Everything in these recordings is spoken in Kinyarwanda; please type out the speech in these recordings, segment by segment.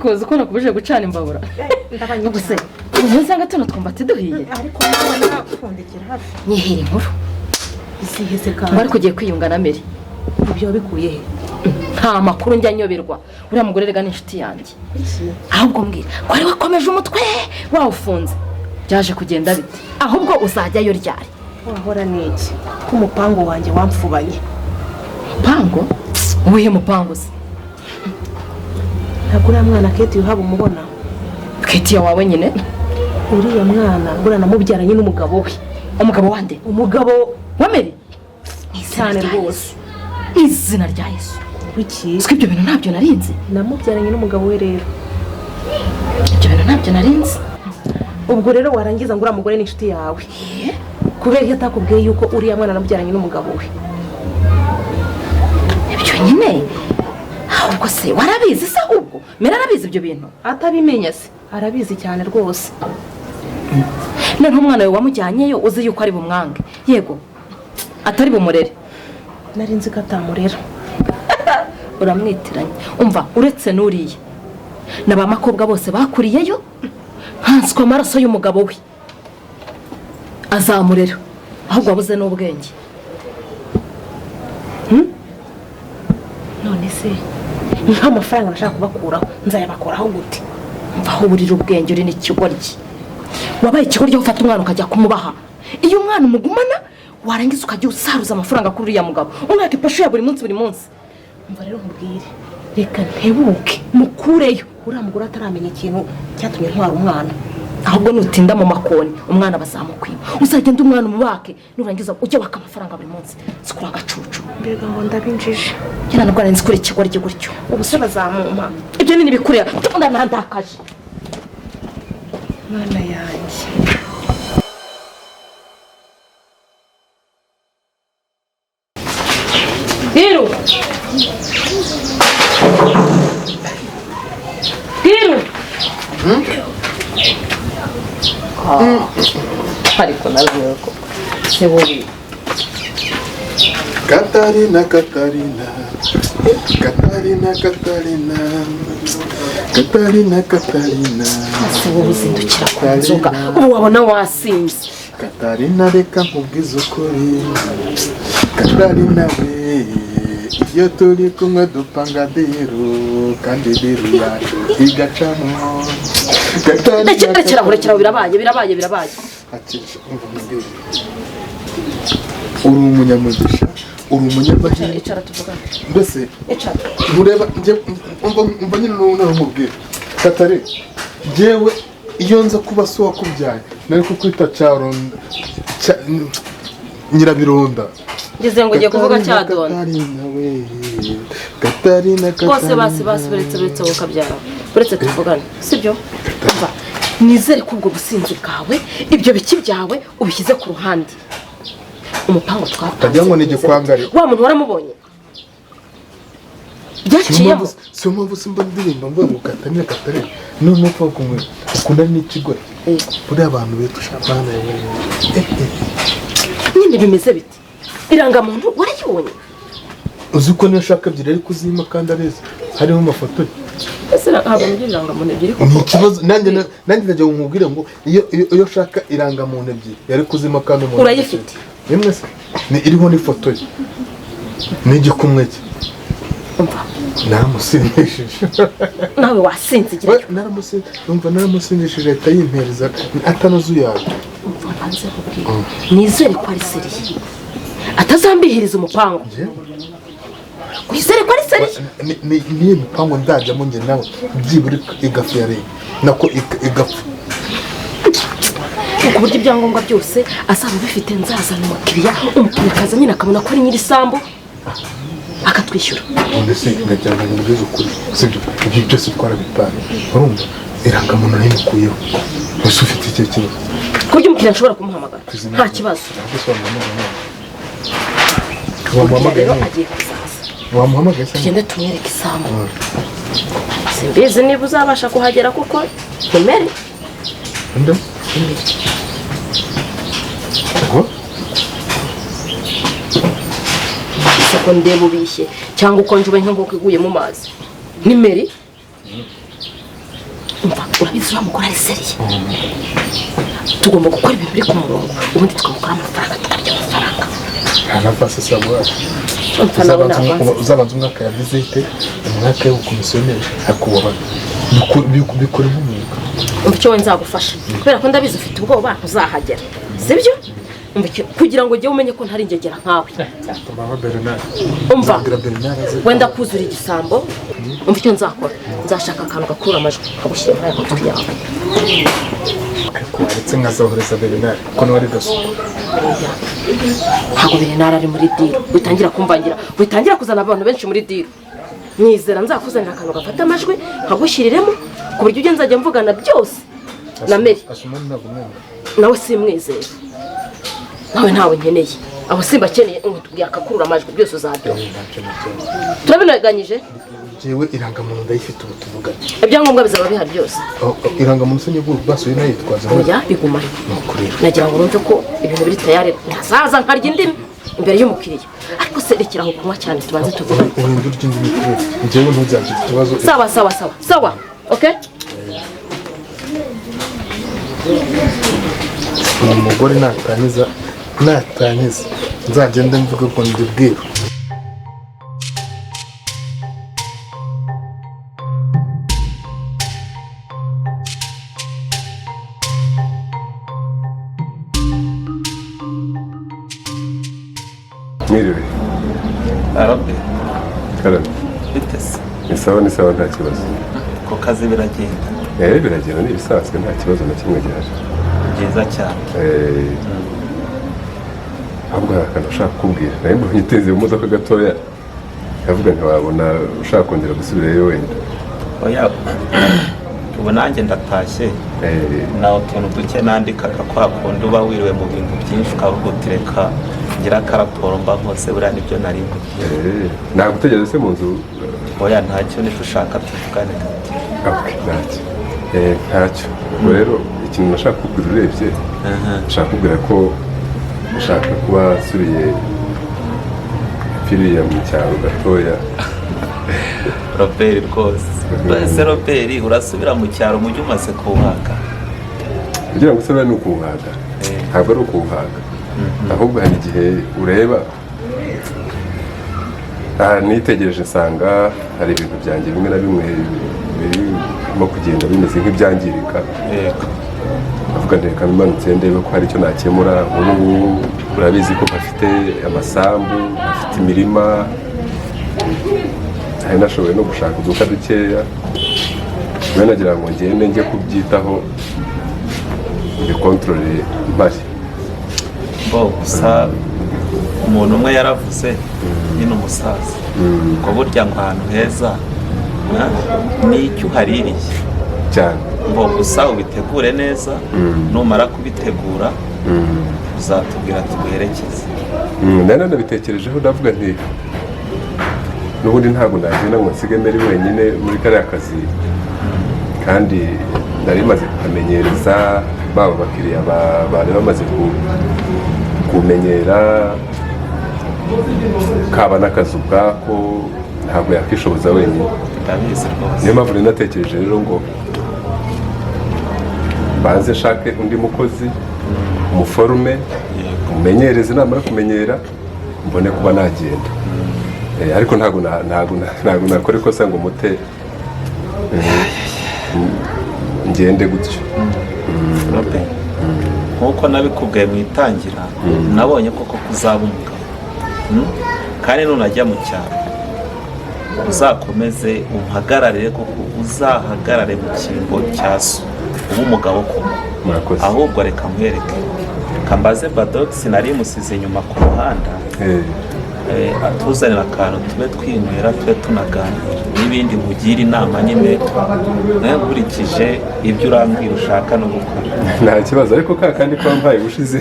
Ariko uzi ko nakubujije gucana imbabura? Ndabanyibutse. Ubu nsanga tuno twumbati duhiye. Ariko nawe napfundikira hafi. Nyihera inkuru. Iziheze Ngo kandi. ariko ugiye kwiyunga na Mary? Ibyo wabikuye he? Nta makuru njya nyoberwa. Uriya mugore rega ni inshuti yanjye. Ahubwo mbwira, ko wari wakomeje umutwe wawufunze, byaje kugenda bite? Ahubwo uzajyayo ryari? Wahora n'iki ko umupangu wanjye wamfubanye? Mupango? Uwuhe mupango se? Ntabwo uriya mwana Keti uhaba umubona? Ketiya wawe nyine. Uriya mwana buriya namubyaranye n'umugabo we. Umugabo wande? Umugabo wa Mary? Cyane rwose. Izina rya Yesu! Wiki? Siko ibyo bintu ntabyo narinzi. Namubyaranye n'umugabo we rero. Ibyo bintu ntabyo narinzi. Ubwo rero warangiza ngo uriya mugore ni inshuti yawe, kubera iyo atakubwiye yuko uriya mwana namubyaranye n'umugabo we? Ibyo nyine, ahubwo se warabizi se? Ahubwo Mary arabizi ibyo bintu? Atabimenya se? Arabizi cyane rwose. Noneho umwana wawe wamujyanyeyo uzi yuko ari bumwange, yego atari bumurere? Nari nzi ko atamurera. Uramwitiranya. Umva, uretse n'uriya na ba makobwa bose bakuriyeyo, nkanswe amaraso y'umugabo we, azamurera. Ahubwo wabuze n'ubwenge. None se nk'amafaranga nashaka kubakuraho nzayabakuraho gute? Mva aho uburira ubwenge, uri n'ikigoryi. Wabaye ikigoryi aho ufata umwana ukajya kumubaha. Iyo umwana umugumana, warangiza ukajya usaruza amafaranga kuri uriya mugabo, umwaka ipashu ya buri munsi buri munsi. Umva rero nkubwire, reka ntebuke mukureyo uriya mugore ataramenya ikintu cyatumye ntwara umwana. Ahubwo nutinda mu makoni, umwana bazamukwiba. Uzagenda umwana umubake, nurangiza ujye waka amafaranga buri munsi. Sikura agacucu. Mbega ngo ndabinjije! Njye ntabwo nari nzi kuri ikigoryi gutyo. Ubu se bazamumpa? Ibyo ni ibikureba, nandakaje. Mwana yanjye! Bwiru, Bwiru! Ariko nawe koko se wowe? Katarina, Katarina, Katarina, Katarina, Katarina, Katarina. Se wowe uzindukira ku nzoga, ubu wabona wasinze. Katarina, reka nkubwize ukuri. Katarina we, iyo turi kumwe dupanga deal, kandi deal yacu igacamo. Katarina, Rekera aho, rekera aho! Birabaye, birabaye, birabaye! Ati, umva nkubwire. Uri umunyamugisha, uri umunyamahirwe. Icara tuvugane. Mbese Icara. ntureba njye, umva, umva nyine, noneho nkubwire Katare, njyewe iyo nza kuba se wakubyaye nari kukwita Cyaronda, Nyirabirunda. Ngeze ngo ugiye kuvuga Katarina, Cyadonda. Katarina we, Katarina, Rwose. Katarina. Basi, basi, buretse, buretse wowe ukabyara, buretse tuvugane, sibyo? Umva, nizere ko ubwo businzi bwawe, ibyo biki byawe ubishyize ku ruhande. Umupango twapanze Utagira ngo ni umeze igikwangari. gute? Wa muntu waramubonye? Byaciyemo? Siyo mpamvu simba ndirimba mvuga ngo Katarina, Katarina. Niyo mpamvu kumwe ukunda n'ikigore buriya abantu bita shabana yewe. Nyine bimeze bite? Irangamuntu warayibonye? Uzi ko niyo ashaka ebyiri ariko uzima kandi areza hariho amafoto ye. Ese ntabwo mugira irangamuntu ebyiri Ni koko? ikibazo. Nanjye ndagira ngo nkubwire ngo iyo ushaka irangamuntu ebyiri yari kuzima kandi umuntu Urayifite? Rimwe se ni iriho n'ifoto ye n'igikumwe cye. Umva. Naramusindishije. Nawe wasinze, igira. We, numva naramusindishije ahita yimpereza atanazuyaje. Umva mbanze nkubwire, nizere ko ari sérieux, atazambihiriza umupango. Njyewe? Nizere ko ari sérieux. Niyo mipango ndajyamo njye nawe byibura igaferi nako igapfa. Ku buryo ibyangombwa byose azaba abifite, nzazana umukiriya, umukiriya akaza nyine akabona ko ari nyir'isambu, akatwishyura. None se ndagira ngo nkubwize ukuri, sibyo? Ibyo byose twarabipanze, urumva irangamuntu nayikuyeho. Ese ufite ikihe kibazo? Ku buryo umukiriya nshobora kumuhamagara nta kibazo. Ntabwo se wamuhamagaye? Umukiriya Wamuhamagaye rero none? agiye kuzaza. Wamuhamagaye se? Tugende tumwereke isambu. Simbizi niba uzabasha kuhagera kuko nimere. Nde? Ngo? Isoko ndeba ubishye cyangwa ukonje ube nk'inkoko iguye mu mazi. Nimeri. Umva, urabizi uriya mugore ari sérieux. Tugomba gukora ibintu biri ku murongo, ubundi tukamukora amafaranga, tukarya amafaranga. Nta na avance se yaguhaye? Umva, nawe ni avance. Uzabanza umwaka ya visite, umwaka y'ubukomisiyoneri, akubaha bikore nk'umwuga. Umva, icyo we nzagufasha, kubera ko ndabizi ufite ubwoba ntuzahagera, sibyo? Umva, kugira ngo ujye umenye ko ntari ingegera nkawe. Mama Bernard. Umva. Nzabwira Bernard aze. Wenda kuzura igisambo. Umva, icyo nzakora, nzashaka akantu gakurura amajwi kagushyira muri aya matwi yawe. Ariko waretse nkazohereza Bernard, kuko nawe ari gasuku. Oya, ntabwo Bernard ari muri deal. Witangira kumvangira, witangira kuzana abantu benshi muri deal. Nyizera, nzakuzanira akantu gafata amajwi nkagushyiriremo, ku buryo ujya nzajya mvugana byose na Meri. Asumani ntabwo umwanga? Nawe simwizera, nawe ntawe nkeneye, abo simbakeneye. Yakakurura amajwi byose uzabyumva. Ntacyo nacyo. Turabinaganyije. Jewe irangamuntu ndayifite ubu tuvugana. Ibyangombwa bizaba bihari byose. Oh, irangamuntu se nibwo basuye nayitwaza? Oya, bigumane. Nuko rero. Nagira ngo numve ko ibintu biri tayari, ntazaza nkarya indimi imbere y'umukiriya. Ariko se rekera aho kunywa cyane, tubanze tuvugane. Urinda urya indimi kuri njyewe, ntuzagire ikibazo. Sawa sawa sawa sawa, okay. Uyu mugore natangiza natangiza, nzagende mvuge ngo ndibwire. Mwiriwe. Arabe. Karame. Bite se? Ni sawa, ni sawa, nta kibazo. Ku kazi biragenda? Eh, biragenda, ni ibisanzwe, nta kibazo na kimwe gihari. Byiza cyane. Eh, ahubwo hari akantu ushaka kukubwira. Nawe mbonye uteze mu modoka gatoya, ndavuga ntiwabona ushaka kongera gusubirayo wenda. Oya, ubu nanjye ndatashye. Eh. Na utuntu duke nandikaga, kwa kundi uba wiriwe mu bintu byinshi ukavuga uti reka ngira akaraporo mba nkoze, buriya nibyo nari nkubwiye. Eh, nagutegereza se mu nzu? Oya, ntacyo, nicyo ushaka tuvugane gato. Okay, ntacyo. Eh, ntacyo. Ubwo rero ikintu nashaka kukubwira, urebye nshaka kukubwira ko nshaka kuba nsubiye piriya mu cyaro gatoya. Robert rwose, ese Robert, urasubira mu cyaro mujyi umaze kuwuhaga? Kugira ngo usubire ni ukuwuhaga? Ntabwo ari ukuwuhaga, ahubwo hari igihe ureba aha, nitegereje nsanga hari ibintu byanjye bimwe na bimwe birimo kugenda bimeze nk'ibyangirika. Avuga nti reka mbimanutse ndebe ko hari icyo nakemura. Nk'ubu ngubu urabizi ko mpafite amasambu, mpafite imirima, hari nashoboye no gushaka uduka dukeya. Rero nagira ngo ngende njye kubyitaho, mbikontorore mpari. Bo gusa umuntu umwe yaravuze nyine, umusaza, ngo burya ngo ahantu heza n'icyo uhaririye. Cyane. Ngo gusa ubitegure neza, numara kubitegura uzatubwira tuguherekeze. Nari nanabitekerejeho, ndavuga nti n'ubundi ntabwo nagenda ngo nsige Meri wenyine muri kariya kazi, kandi nari maze kuhamenyereza baba abakiriya bari bamaze kumenyera, kaba n'akazi ubwako ntabwo yakishoboza wenyine. Ndabizi rwose. Niyo mpamvu rero natekereje rero ngo mbanze nshake undi mukozi, umuforume, umumenyereze, namara kumenyera mbone kuba nagenda. Ariko ntabwo nakora ikosa ngo mute ngende gutyo. Robert, nk'uko nabikubwiye mu itangira, nabonye koko kuzaba umugabo. Kandi nunajya mu cyaro uzakomeze umpagararire, koko uzahagarare mu cyimbo cya so, ube umugabo koko. Murakoze. Ahubwo reka nkwereke, reka mbaze Badogisi, nari musize inyuma ku muhanda. Atuzanira akantu tube twinywera, tube tunaganira n'ibindi, nkugire inama nyine nawe nkurikije ibyo urambwira ushaka no gukora. Nta kibazo, ariko ka kandi ko wampaye ubushize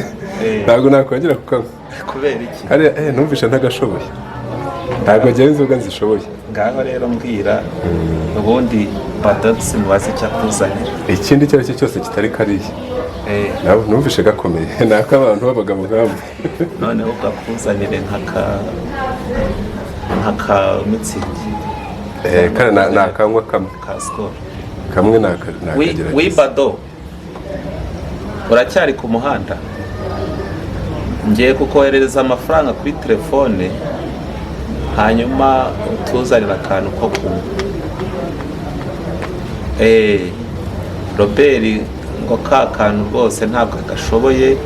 ntabwo nakongera kukanywa. Kubera iki? Kariya numvishe ntagashoboye, ntabwo njyewe inzoga nzishoboye. Ngaho rero mbwira, ubundi Badogisi mubaze icyo akuzanira. Ikindi icyo ari cyo cyose kitari kariya. Nawe numvishe gakomeye, ni ak'abantu b'abagabo nk'abo. Noneho gakuzanire nka ka Mützig. Kariya ni akanywa kamwe. Ka Skol. Kamwe nakagerageza. Wibado uracyari ku muhanda, ngiye kukoherereza amafaranga kuri telefone, hanyuma utuzanire akantu ko kunywa. Robert ngo ka kantu rwose ntabwo agashoboye,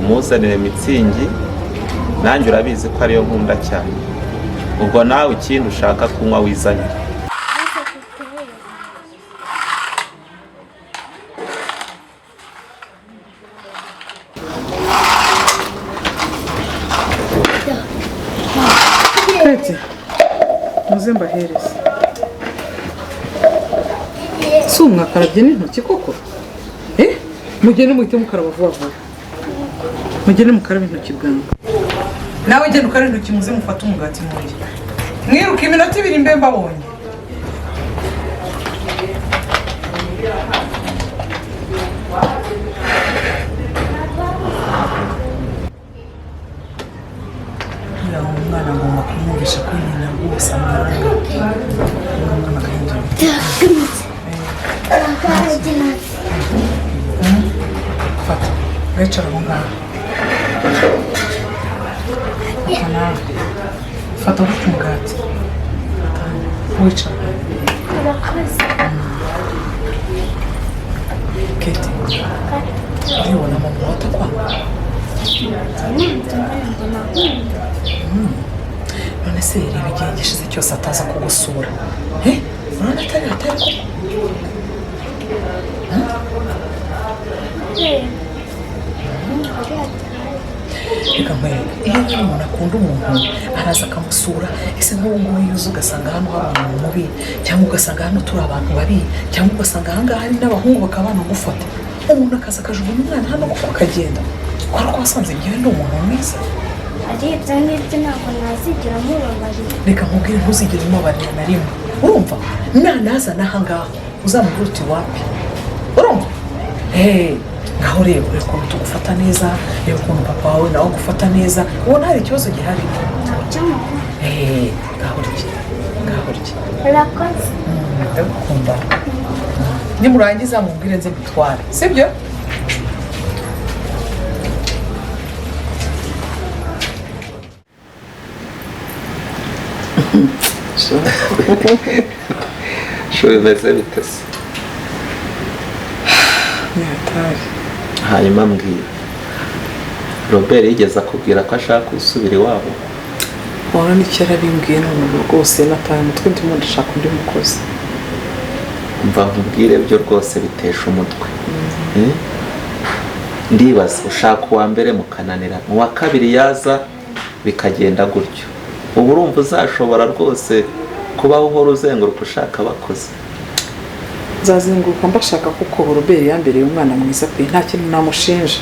umuzanire mitsingi, nanjye urabizi ko ariyo nkunda cyane. Ubwo nawe ikindi ushaka kunywa wizanire. Kete, muze mbahereze. Si umwakarabye n'intoki koko? Mugende muhite mukaraba vuba vuba. Mugende mukarabe intoki bwangu. Nawe genda ukarabe intoki muze mufate umugati murye. Mwiruke iminota ibiri mbe mbabonye. Umwana agomba kumwumvisha ko nyina rwose amwanga. Umwana agahindura. Fata, wicara aho ngaho. Fata nawe. Fata gutya umugati. Wicara. Kete, uribona mama watakwanga? None se reba igihe gishize cyose ataza kugusura. Urabona atari koko? Reka nkwereke, iyo rero umuntu akunda umuntu araza akamusura. Ese nk'ubu ngubu iyo uza ugasanga hano hari umuntu mubi, cyangwa ugasanga hano turi abantu babi, cyangwa ugasanga aha ngaha hari n'abahungu bakaba banagufata, umuntu akaza akajugunya umwana hano kuko akagenda, kubera ko wasanze ngewe ndi umuntu mwiza. Ari ibyo ngibyo ntabwo nazigera mubabarira. Reka nkubwire, ntuzigere umubabarira na rimwe. Urumva? Nanaza n'aha ngaha uzamubwira uti wapi. Urumva? Ngaho reba ukuntu tugufata neza, reba ukuntu papa wawe nawe agufata neza, ubona hari ikibazo gihari? Ngaho urye, ngaho urye. Urakoze. Ndagukunda. Nimurangiza mubwire nze mbitware, sibyo? Bimeze bite se? Hanyuma mbwira, Robert yigeze akubwira ko ashaka gusubira iwabo? Wabona icyo yarabimbwiye none ubu rwose nataye umutwe, ndimo ndashaka undi mukozi. Mva nkubwire, byo rwose bitesha umutwe. Ndibaza ushaka uwa mbere mukananira, uwa kabiri yaza bikagenda gutyo. Ubu urumva uzashobora rwose kubaho uhora uzenguruka ushaka abakozi? Nzazenguruka mbashaka kuko Robert yambereye umwana mwiza pe, nta kintu namushinja.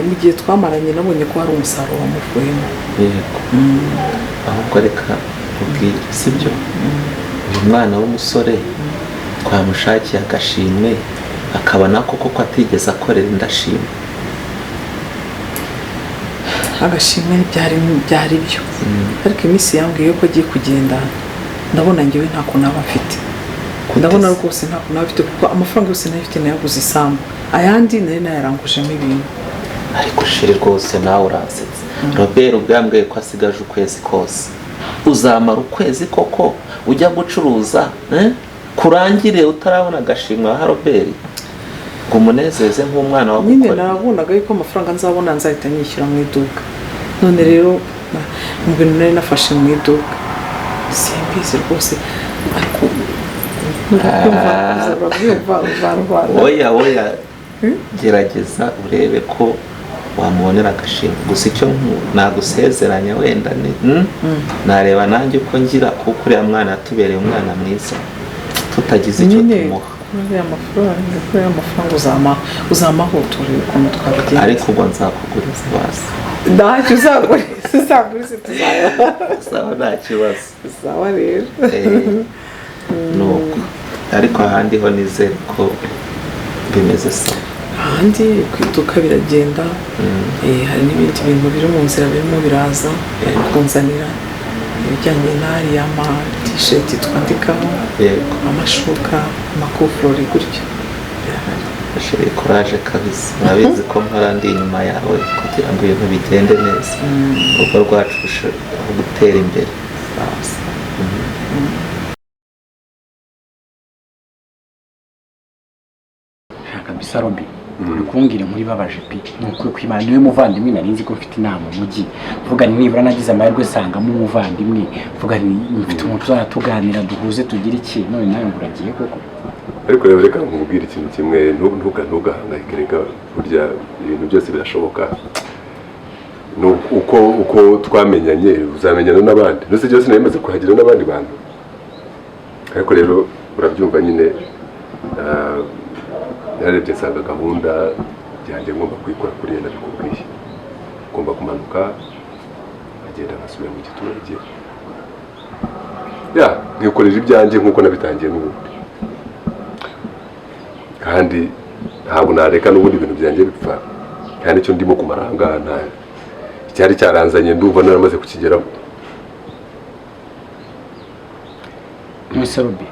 Mu gihe twamaranye nabonye ko hari umusaruro wamuvuyemo. Yego. Ahubwo reka nkubwire, sibyo? Uyu mwana w'umusore twamushakiye agashimwe, akabona koko ko atigeze akorera indashimwe. Agashimwe byari byo. Ariko iminsi yambwiye ko agiye kugenda, ndabona ngewe ntako naba mfite. Ndabona rwose ntako naba mfite, kuko amafaranga yose nari mfite nayaguze isambu, ayandi nari nayarangujemo ibintu. Ariko shiri rwose nawe uransetse. Robert ubwo yambwiye ko asigaje ukwezi kose. Uzamara ukwezi koko ujya gucuruza kurangire utarabona agashimwe ha Robert, ngo umunezeze nk'umwana wa nyine. Narabonaga yuko amafaranga nzabona nzahita nyishyura mu iduka. None rero mu bintu nari nafashe mu iduka simbizi rwose, ariko oya oya, gerageza urebe ko wamubonera agashimwe. Gusa icyo nagusezeranya wenda ni nareba nanjye uko ngira, kuko uriya mwana yatubereye umwana mwiza tutagize icyo tumuha. Amafaranga uzamaho turebe ukuntu twabigenza. Ariko ubwo nzakuguriza basi. Ntacyo uzaguriza, uzagurize tuzayabona. Sawa, nta kibazo. Sawa rero. Nuko ariko ahandi ho nizere ko bimeze sawa. Ahandi ku iduka biragenda, hari n'ibindi bintu biri mu nzira birimo biraza bari kunzanira. Ibijyanye n'ariya ma t-shirt twandikaho, amashuka, amakuvurori, gutyo birahari. Chérie, courage kabisa. Urabizi ko mpora ndi inyuma yawe kugira ngo ibintu bigende neza, urugo rwacu rurusheho gutera imbere. Sawa sawa. Kabisa Robi, uri kumbwira inkuru ibabaje pe. Ni ukuri kw'Imana, niwe muvandimwe nari nzi ko mfite inama mu mujyi, mvuga ni nibura nagize amahirwe nsangamo umuvandimwe, mvuga ni mfite umuntu tuzajya tuganira, duhuze, tugire iki. None nawe ngo uragiye koko? Ariko rero reka nkubwire ikintu kimwe. Ntugahangayike reka. Burya ibintu byose birashoboka. Ni uko twamenyanye, uzamenyana n'abandi. Ndetse byose nari maze kuhagira n'abandi bantu. Ariko rero urabyumva nyine, narebye nsanga gahunda yanjye ngomba kuyikora kuriya nabikubwiye. Ngomba kumanuka nkagenda, nkasubira mu giturage, ya nkikorera ibyanjye nk'uko nabitangiye n'ubundi. Kandi ntabwo nareka n'ubundi ibintu byanjye bipfa. Nta n'icyo ndimo kumara aha ngaha. Nta icyari cyaranzanye, ndumva naramaze kukigeraho. None Robi,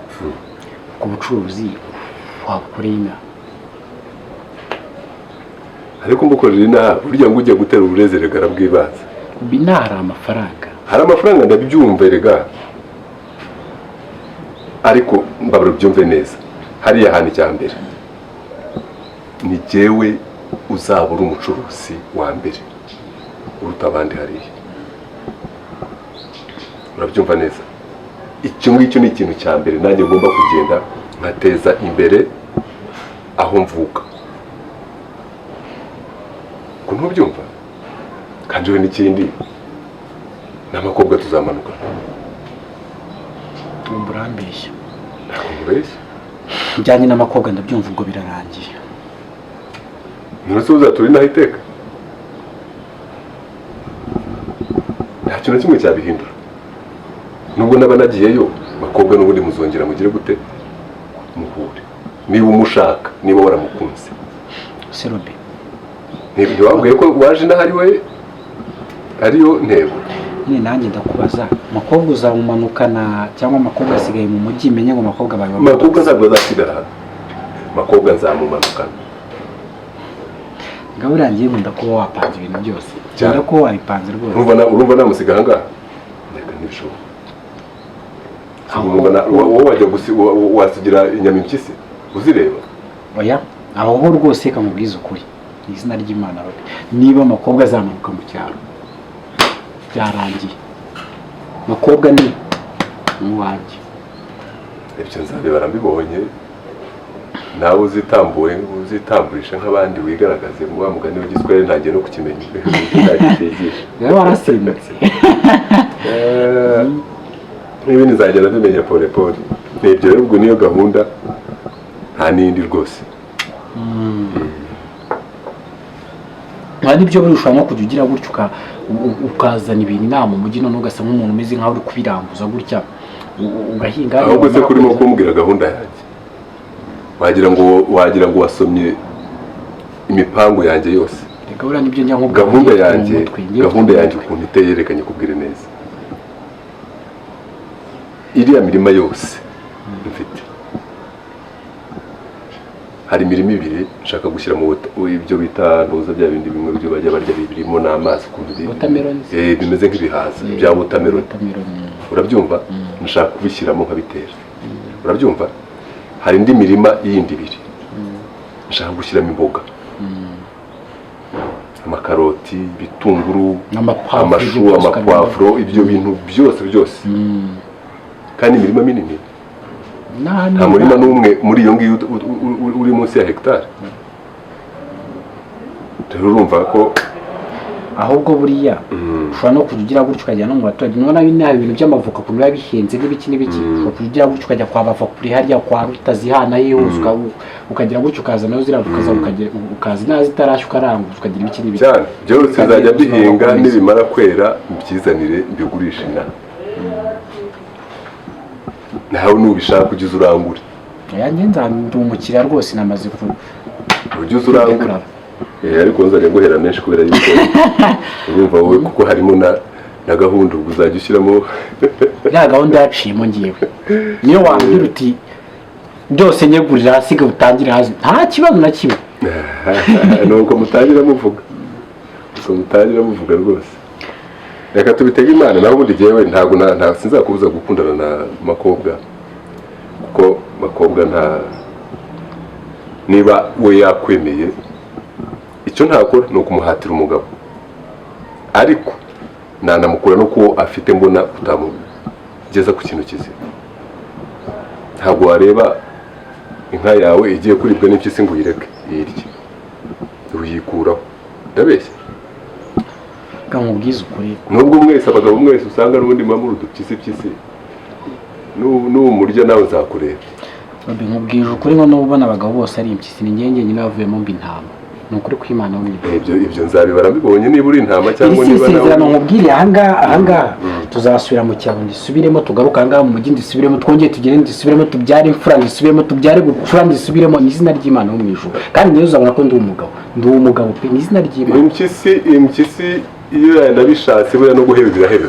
ku bucuruzi wabukoreye inaha? Ariko mbukorera inaha, burya ngo ujya gutera uburezi rega arabwibanza. Robi, inaha hari amafaranga. Hari amafaranga, ndabyumva erega. Ariko mbabura ubyumve neza, hariya hantu icya mbere ni jyewe uzaba uri umucuruzi wa mbere uruta abandi hariya. Urabyumva neza? Icyo ngicyo ni ikintu cya mbere nanjye ngomba kugenda nkateza imbere aho mvuka. Ngo ntubyumva? Kandi we n'ikindi, n'abakobwa tuzamanuka. Wumva urambeshya. Ntabwo nkubeshya. Bijyanye n'amakobwa ndabyumva, ubwo birarangiye. None se uzatura inaha iteka? Nta kintu na kimwe cyabihindura. Nubwo naba nagiyeyo, bakobwa n'ubundi muzongera mugire gute, muhure, niba umushaka, niba waramukunze. Se Robi, Ntiwambwiye ko waje inaha ari we ariyo ntego? Nyine nanjye ndakubaza, umukobwa uzamumanukana cyangwa amakobwa asigaye mu mujyi? Menye ngo amakobwa bawe? Makobwa ntabwo azasigara hano. Makobwa nzamumanukana. Ngabo urangiye, nkunda kuba wapanze ibintu byose. Cyane. Nkunda kuba wabipanze rwose. Urumva namusiga aha ngaha? Reka, ntibishoboka. Urumva wowe wajya wasigira inyama impyisi uzireba? Oya, aho ho rwose reka nkubwize ukuri mu izina ry'Imana Robi, niba amakobwa azamanuka mu cyaro, byarangiye. Makobwa ni uwanjye. Ibyo nzabibara mbibonye. Nawe uzitambure, uzitamburisha nk'abandi, wigaragaze wa mugani w'igiswahili. Ntangiye no kukimenya, ntagikigisha. Rero warasimbutse. N'ibindi nzagenda mbimenya pole pole. Ni ibyo rero. Ubwo niyo gahunda, nta n'indi rwose. Nta n'ibyo buri ushobora nko kujya ugira gutya ukazana ibintu inama mu mujyi, noneho ugasa nk'umuntu umeze nk'aho uri kubiranguza gutya, ugahinga hariya. Ahubwo se wamara kurimo kweza- kumbwira gahunda yanjye, wagira ngo wasomye imipango yanjye yose. Reka, buriya nibyo njya nkubwira. Gahunda Ngiye mfite mu yanjye mutwe, ngiye mfite gahunda mu yanjye mutwe. ukuntu iteye, yerekanye kubwire neza. Iriya mirima yose mfite, hari imirima ibiri nshaka gushyira mu ibyo bita ntuza, bya bindi bimwe byo bajya barya birimo n'amazi ukuntu Watermelons. Bimeze nk'ibihaza bya watermelon. Watermelon. Urabyumva? Nshaka kubishyiramo nkabitera. Urabyumva? Hari indi mirima yindi ibiri nshaka gushyiramo imboga, amakaroti, ibitunguru, Amapavuro, amashu, ibyo byose. amapavuro, ibyo bintu byose byose. Kandi imirima minini. Nta murima n'umwe muri iyo ngiyo uri munsi ya hegitari. Rero urumva ko Ahubwo buriya ushobora no kujya ugira gutya ukajya no mu baturage. Nubona bino ibintu by'amavoka ukuntu biba bihenze n'ibiki n'ibiki, ushobora kujya ugira gutya ukajya kwa bavakure hariya kwa Rutazihana hose, ukagira gutya ukaza nayo ziriya voka zawe, ukaza inaha zitarashya, ukaranguza, ukagira ibiki n'ibiki. Cyane, byose Ukagira nzajya ubuzima mbihinga. bukomeza. Nibimara kwera mbyizanire mbigurishe inaha. Nawe nubishaka ujye uza urangure. Yanjye ndi umukiriya rwose, namaze ku Ujye uza urangure. Declara. Ariko nzajya nguhera menshi kubera yuko urumva wowe, kuko harimo na Na gahunda ubwo uzajya ushyiramo. Ya gahunda yaciyemo ngewe, niyo wambwira uti byose nyegurira hasiga utangire hasi, nta kibazo na kimwe. Nuko mutangira muvuga, nuko mutangira muvuga rwose. Reka tubitege Imana. Naho ubundi jyewe ntabwo nta sinzakubuza gukundana na Makobwa, kuko Makobwa nta niba we yakwemeye, icyo ntakora ni ukumuhatira umugabo, ariko nanamukura no kuwo afite mbona utamugeza ku kintu kizima. Ntabwo wareba inka yawe igiye kuribwa n'impyisi ngo uyireke iyirye, uyikuraho. Ndabeshya? Reka nkubwize ukuri. Nubwo mwese, abagabo mwese, usanga n'ubundi muba muri udupyisi pyisi, numurya nawe nzakureba. Babe, nkubwije ukuri ngo n'ubu ubona abagabo bose ari impyisi, ni njyewe njyenyine bavuyemo mba intama. Ni ukuri kw'Imana wo mu ijuru. Ibyo nzabibara mbibonye niba uri intama Iri cyangwa si niba isezerano nawe nkubwiriye ahangaha. Ahangaha tuzasubira mu cyaro ndisubiremo, tugaruke ahangaha mu mujyi ndisubiremo, twongere tugende ndisubiremo, tubyare imfura ndisubiremo, tubyare bucura ndisubiremo. Ni izina ry'Imana wo mu ijuru, kandi niyo uzabona ko ndi umugabo, ndi umugabo pe, ni izina ry'Imana. Impyisi, impyisi iyo yanabishatse buriya no guheba biraheba.